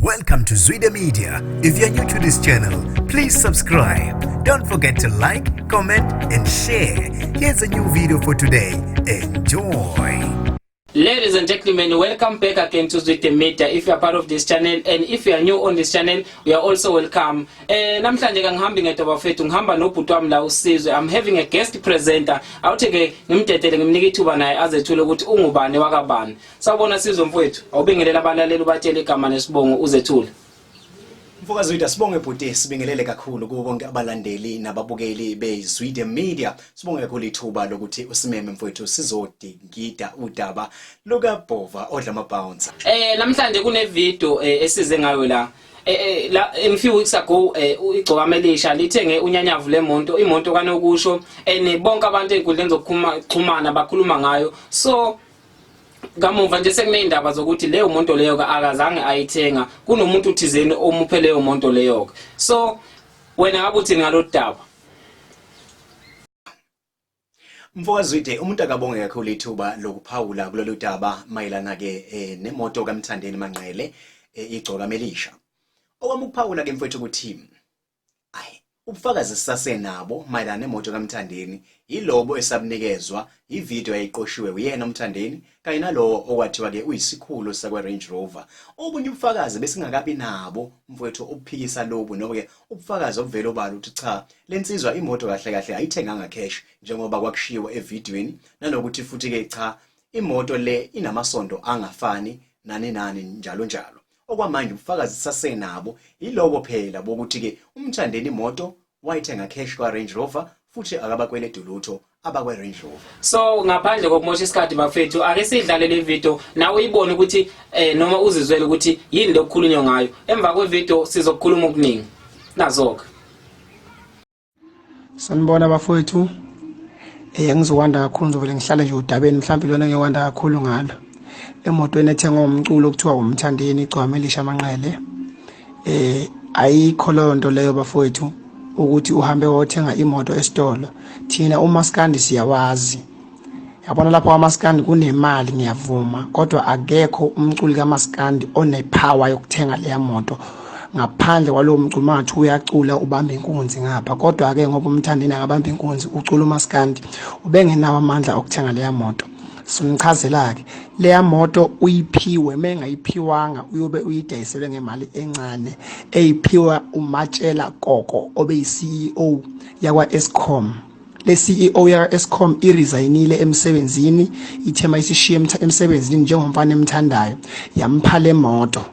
Welcome to Zwida Media. If you're new to this channel, please subscribe. Don't forget to like, comment, and share. Here's a new video for today. Enjoy. Ladies and gentlemen, welcome back again to Zwide Media. If you are part of this channel and if you are new on this channel, you are also welcome. Namhlanje kangihambi ngedwa bafethu, ngihamba nobhuti wami la uSizwe. I'm having a guest presenter. Awuthi ke ngimdedele ngimnike ithuba naye azethule ukuthi ungubani wakabani. Sawubona Sizwe mfowethu, awubingelela abalaleli ubatshele igama nesibongo uzethule. Mfoka Zwide, sibonge bhuti, sibingelele kakhulu kubo bonke abalandeli nababukeli beZwide Media. Sibonge kakhulu ithuba lokuthi usimeme mfowethu sizodingida udaba lukaBhova odla ama-bouncer. Namhlanje kune video esize ngayo la. La in few weeks ago iGcokama Elisha lithenge unyanyavu lemonto, imoto kanokusho, and bonke abantu ezinkundleni zokuxhumana bakhuluma ngayo. So kamuva nje sekuneyindaba zokuthi leyo monto leyo akazange ayithenga, kunomuntu thizeni omuphe leyo monto leyo. So wena ngabe uthini ngalolu daba? Mfoka Zwide, umuntu akabonge kakhulu ithuba lokuphawula kulolu daba mayelana ke nemoto kaMthandeni Manqele, iGcokama Elisha. Okwami ukuphawula ke mfowethu ukuthi ayi, ubufakazi sisasenabo mayelana nemoto kaMthandeni yilobo esabunikezwa ivideo eyayiqoshiwe uyena uMthandeni kanye nalowo okwathiwa ke uyisikhulu sakwa Range Rover. Obunye ubufakazi besingakabi nabo mfowethu obuphikisa lobu, noma ke ubufakazi obuvela obala ukuthi cha, lensizwa imoto kahle kahle ayithenganga cash njengoba kwakushiwo evidweni, nanokuthi futhi ke cha, imoto le inamasondo angafani nani nani njalo njalo. Okwamanje ubufakazi sasenabo yilobo phela bokuthi ke uMthandeni imoto wayithenga cash kwa Range Rover futhi akabakweleti lutho abakwa Range Rover. So ngaphandle kokumosha isikhathi bafethu, ake sidlale le video nawe uyibone ukuthi noma uzizwele ukuthi yini lokukhulunywa ngayo. Emva kwe video sizokukhuluma okuningi. Nazo-ke. Sanibona bafowethu. Ngizokwanda kakhulu, ngizovele ngihlale nje udabeni mhlawumbe lona ngiyokwanda kakhulu ngalo. Emotweni ethengwa umculo okuthiwa uMthandeni iGcokama Elisha Manqele. Ayikho leyo nto leyo bafowethu ukuthi uhambe wothenga imoto esitolo. Thina umaskandi siyawazi. Yabona lapho kwamaskandi kunemali, ngiyavuma, kodwa akekho umculi kamaskandi onepower yokuthenga leya moto ngaphandle kwalowo mculi mangathi uyacula ubamba inkunzi ngapha. Kodwa ke ngoba uMthandeni akabamba inkunzi, ucula umaskandi, ubengenawo amandla okuthenga leya moto. Simchazela ke leya moto uyiphiwe, mengayiphiwanga uyobe uyidayiselwe ngemali encane eyiphiwa uMatshela Koko obeyi CEO yakwa Eskom. Le CEO yaka Eskom iresignile emsebenzini, ithema isishiye emsebenzini njengomfana emthandayo, yampha le moto.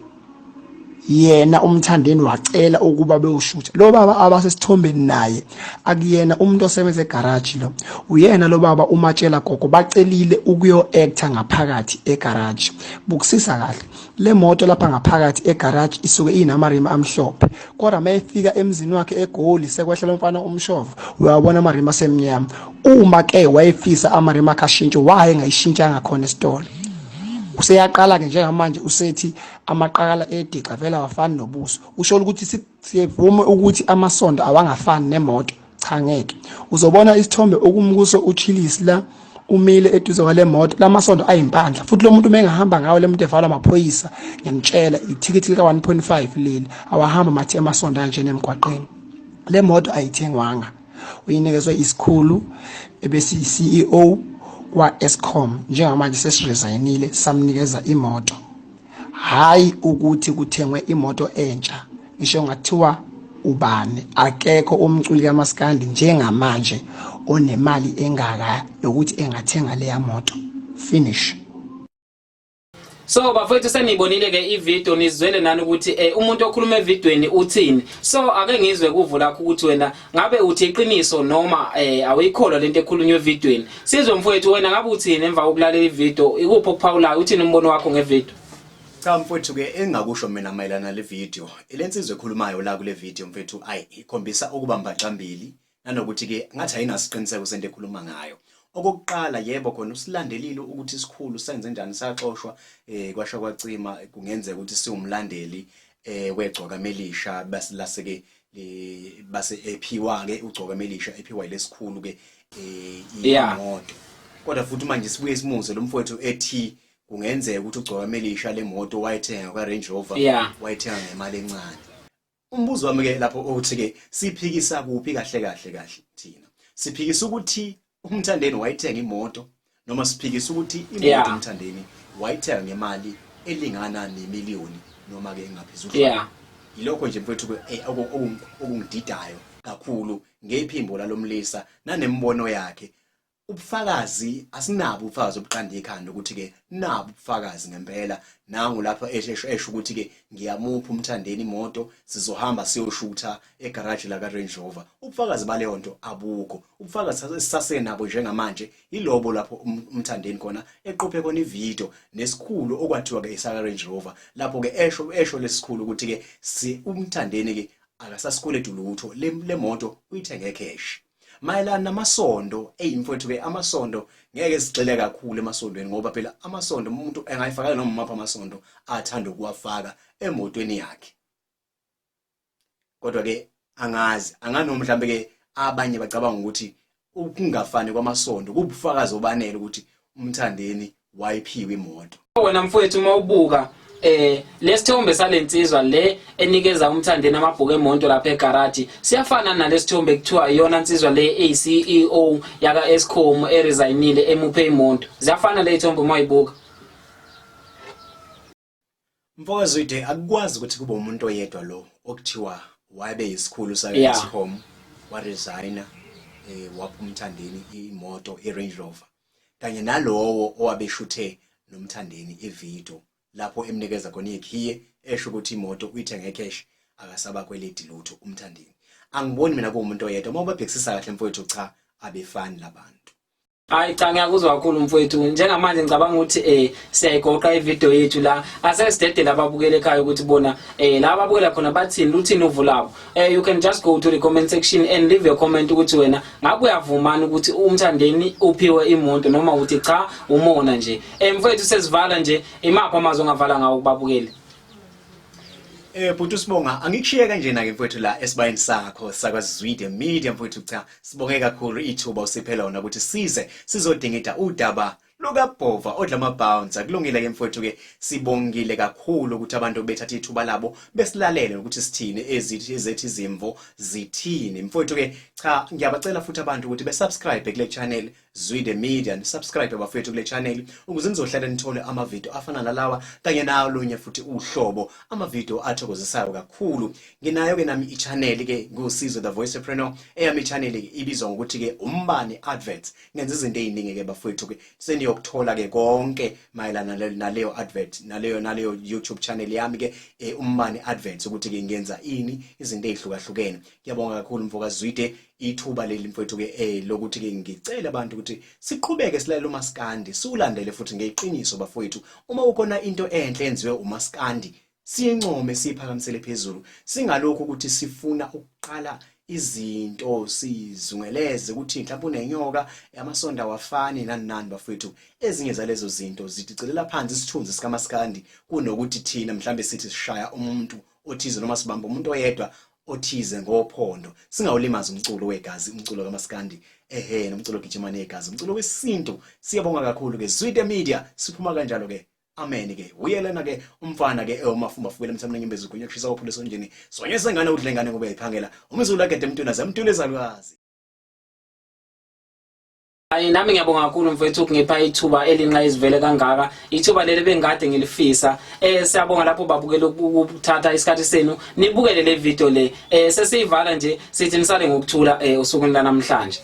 Yena uMthandeni wacela ukuba bewushutha lo baba abasesithombeni naye, akuyena umuntu osebenza egarage lo, uyena lo baba uMatshela Gogo. Bacelile ukuyo actor ngaphakathi egarage. Bukusisa kahle le moto lapha ngaphakathi egarage isuke inamarima amhlophe, kodwa mayefika emzini wakhe eGoli sekwehla lomfana umshovo, uyawabona amarima asemnyama. Uma ke wayefisa amarima akhe ashintshe, waye ngayishintshanga khona esitolo. Useyaqala ke njengamanje usethi amaqakala edixa vele awafani nobuso. Usho ukuthi siyevume ukuthi amasondo awangafani nemoto? Cha, ngeke. Uzobona isithombe okumkuso uchilisi la umile eduze kwale moto, lamasondo ayimpandla futhi lo muntu mengahamba ngawo le muntu evalwa amaphoyisa, ngiyamtshela ithikithi lika 1.5 leli, awahamba mathi emasondo anjena emgwaqeni. Le moto ayithengwanga, uyinikezwe isikhulu ebesi CEO kwa Eskom, njengamanje sesiresignile, samnikeza imoto. Hayi ukuthi kuthengwe imoto entsha, ngisho ngathiwa ubani, akekho umculi kaMaskandi njengamanje onemali engaka yokuthi engathenga leya moto. Finish. So bafowethu, seniyibonile ke ivideo, nizwele nani ukuthi umuntu okhuluma evidweni uthini. So ake ngizwe kuvo lakho ukuthi wena ngabe uthi iqiniso noma awuyikholwa lento ekhulunywa evidweni. Sizwe mfowethu, wena ngabe uthini emva kokulalela ivideo? Ikuphi okuphawulayo? Uthini umbono wakho ngevideo? Cha mfowethu, ke engingakusho mina mayelana le video, lensizwe ekhulumayo la kule video mfethu, ayi, ikhombisa ukuba mbaxambili nanokuthi ke ngathi ayinasiqiniseko sento ekhuluma ngayo. Okokuqala, yebo khona usilandelile ukuthi isikhulu senze njani, saxoshwa kwasha kwacima, kungenzeka ukuthi siwumlandeli weGcokama Elisha, base ke base ephiwa ke uGcokama Elisha, ephiwa ilesikhulu ke imoto. Kodwa futhi manje sibuye simuze lo mfowethu ethi Kungenzeka ukuthi uGcokama Elisha le moto wayithenga kwa Range Rover, wayithenga ngemali encane. Umbuzo wami ke lapho uthi ke siphikisa kuphi kahle kahle kahle thina? Siphikisa ukuthi uMthandeni wayithenga imoto noma siphikisa ukuthi imoto uMthandeni wayithenga ngemali elingana nemiliyoni noma ke engaphezulu? Yilokho nje mfowethu ke okungididayo kakhulu ngephimbo lalomlisa nanembono yakhe. Ubufakazi asinabo, ubufakazi obuqanda ikhanda ukuthi-ke nabo ubufakazi ngempela. Nangu lapha esho esho ukuthi-ke ngiyamupha uMthandeni imoto, sizohamba siyoshutha egaraji laka-Range Rover. Ubufakazi baleyo nto abukho. Ubufakazi esisasenabo njengamanje yilobo lapho uMthandeni khona eqophe khona ividiyo nesikhulu okwathiwa-ke esaka-Range Rover, lapho-ke esho esho lesikhulu ukuthi-ke si uMthandeni-ke akasasikweletu lutho, le moto uyithenge cash. Mayelana namasondo, eyi mfowethu ke amasondo ngeke sigxile kakhulu emasondweni ngoba phela amasondo umuntu engayifakela noma mapha amasondo athanda ukuwafaka emotweni yakhe. Kodwa ke angazi, anganoma mhlambe ke abanye bacabanga ukuthi ukungafani kwamasondo kubufakazi obanele ukuthi uMthandeni wayiphiwe imoto. Wena mfowethu, uma ubuka lesithombe salensizwa le enikeza uMthandeni amabhuku emonto lapha egaraji siyafana nalesithombe kuthiwa iyona nsizwa le eyi-CEO yaka Eskom eresignile emuphe imonto. Ziyafana le ithombe uma uyibuka. Mfowezwide, akukwazi ukuthi kube umuntu oyedwa lo okuthiwa wabe yisikhulu saka-Eskom waresigna wapha uMthandeni imoto i-Range Rover, kanye nalowo owabeshuthe noMthandeni ividiyo lapho emnikeza khona ikhiye esho ukuthi imoto uyithenge cash, akasabakweledi lutho uMthandeni. Angiboni mina kuwumuntu oyedwa. Uma ubabhekisisa kahle mfowethu, cha, abefani labantu. Hayi cha, ngiyakuzwa kakhulu mfowethu. Njengamanje ngicabanga ukuthi siyayigoqa ivideo yethu la. Asesidedele ababukele ekhaya ukuthi bona la ababukela khona bathini, luthini uvo labo. You can just go to the comment section and leave your comment ukuthi wena ngabe uyavumani ukuthi uMthandeni uphiwe imoto noma uthi cha, umona nje. Mfowethu, sesivala nje, imaphi amazwi ongavala ngawo kubabukeli? Bhuti Sibonga, angikushiye kanjena ke mfowethu la esibayeni sakho sakwaZwide Media mfowethu. Cha, sibonge kakhulu ithuba usiphe lona ukuthi size sizodingida udaba lukaBhova odla ama-bounce. Kulungile ke mfowethu ke, sibongile kakhulu ukuthi abantu bethatha ithuba labo besilalele ukuthi sithini, ezithi ezethi izimvo zithini mfowethu ke. Cha, ngiyabacela futhi abantu ukuthi besubscribe kule channel Zwide Media, nisubscribe bafethu kule channel ukuze nizohlala nithole amavidiyo afana nalawa kanye nalunye futhi uhlobo amavidiyo athokozisayo kakhulu. Nginayo ke nami i-channel ke nguSizwe the Voicepreneur. Eyami i-channel ke ibizwa ngokuthi ke Umbani Adverts. Ngenza izinto eziningi ke bafethu ke, seniyokuthola ke konke mayelana naleyo advert naleyo YouTube channel yami ke Umbani Adverts, ukuthi ke ngenza ini, izinto ezihlukahlukene. Ngiyabonga kakhulu mfoka Zwide ithuba leli mfowethu ke lokuthi ke ngicela abantu ukuthi siqhubeke silalele umaskandi, siulandele futhi ngeqiniso bafowethu. Uma ukhona into enhle enziwe umaskandi, siyincome, siyiphakamisele phezulu, singalokhu ukuthi sifuna ukuqala izinto sizungeleze ukuthi mhlawumbe unenyoka, amasondo awafani, nani nani bafowethu. Ezinye zalezo zinto zidicilela phansi isithunzi sikamaskandi kunokuthi thina mhlawumbe sithi sishaya umuntu othize noma sibamba umuntu oyedwa othize ngophondo. Singawulimazi umculo wegazi, umculo kamaskandi, ehe, nomculo ogijima negazi, umculo wesintu. Siyabonga kakhulu ke Zwide Media, siphuma kanjalo ke. Amen ke. Uye lena ke umfana ke ewumafumba fukele emthameni ngimbezi gunya kushisa kophule sonjeni. Sonye sengane udle ngane ngoba uyayiphangela. Umzulu agede emntwini azemntwini ezalwazi. Hayi, nami ngiyabonga kakhulu mfowethu ukungipha ithuba elinqayizivele kangaka, ithuba leli bengikade ngilifisa. Siyabonga lapho babukela ukuthatha isikhathi senu nibukele le video le. Sesiyivala nje, sithi nisale ngokuthula osukwini lanamhlanje.